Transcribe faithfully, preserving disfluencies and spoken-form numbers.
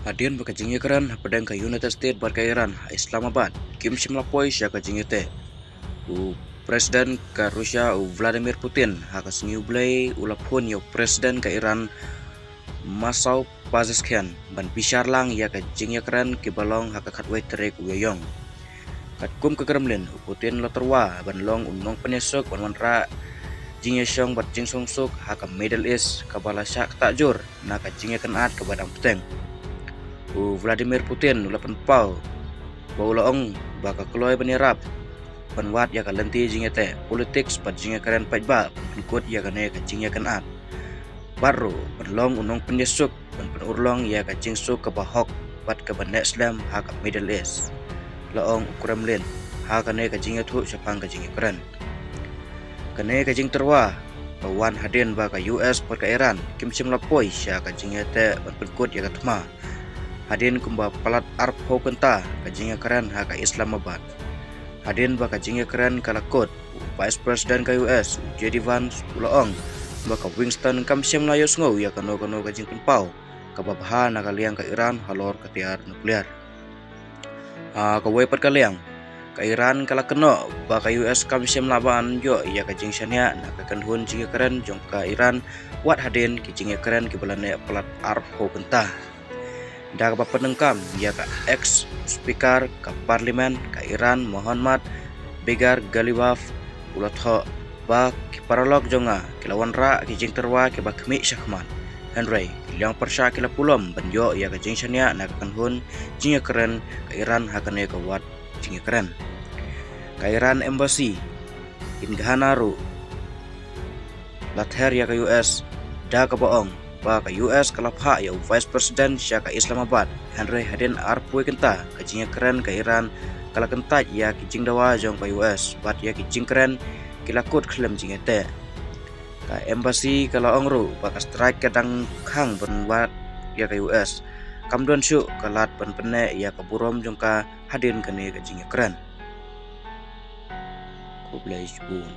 Hadien ba ka jingïakren hapdeng ka United States bad ka Iran ha Islamabad kim shym la poi sha ka jingïateh, u President ka Russia u Vladimir Putin ha ka sngi U Blei u la phone ïa u President ka Iran Masoud Pezeshkian ban bishar lang ïa ka jingïakren kiba long ha ka khatwei tarik u Ïaïong. Katkum ka Kremlin, u Putin u la tyrwa ban long u nongpynïasuk ban wanrah jingïashong bad jingshongsuk ha ka Middle East kaba la shah ktah jur na ka jingïakynad kaba dang bteng. U Vladimir Putin u la pynpaw ba u la ong ba ka kloi ban ïarap ban wad ïa ka lynti jingïateh, politics bad jingïakren paidbah ban pynkut ïa kane ka jingïakynad. Bad ruh ban long u nongpynïasuk ban pynurlong ïa ka jingsuk kaba hok bad kaba neh slem ha ka Middle East, la ong u Kremlin ha kane ka jingïathuh shaphang ka jingïakren. Kane ka jingtyrwa ka wan hadien ba ka U S bad ka Iran kim shym la poi sha ka jingïateh ban pynkut ïa ka thma, hadien kumba palat arphew kynta ka jingïakren ha ka Islamabad. Hadien ba ka jingïakren ka la kut, u Vice President ka U S u J D Vance u la ong ba ka Washington kam shym la ïohsngew ïa kano kano ka jingpynpaw kaba bha na ka liang ka Iran halor ka tiar nuklear. Ha kawei pat ka liang, ka Iran ka la kynnoh ba ka U S kam shym lah ban ïoh ïa ka jingshaniah na ka kynhun jingïakren jong ka Iran wat hadien ki jingïakren kiba la neh palat arphew kynta. Da kaba pyndonkam ïa ka ex speaker ka parliament ka Iran Mohammad Bagheri Ghalibaf u la thoh ba ki paralok jong nga ki la wanrah ki jingtyrwa kiba khmih shakhmat, hynrei ki liang pyrshah ki la pulom ban ïoh ïa ka jingshaniah na ka kynhun jingïakren ka Iran ha kane ka wad jingïakren. Ka Iran Embassy in Ghana ruh la ther ïa ka U S da kaba ong ba ka U S ka la phah ïa u Vice President sha ka Islamabad, hynrei hadien arphew kynta ka jingïakren ka Iran ka la kyntait ïa ki jingdawa jong ka U S bad ïa ki jingkren ki la kut khlem jingïateh. Ka embassy ka la ong ruh ba ka strike ka dang khang ban wad ïa ka U S, kam don shuh ka lad ban pynneh ïa ka burom jong ka hadien kane ka jingïakren. Khublei shibun.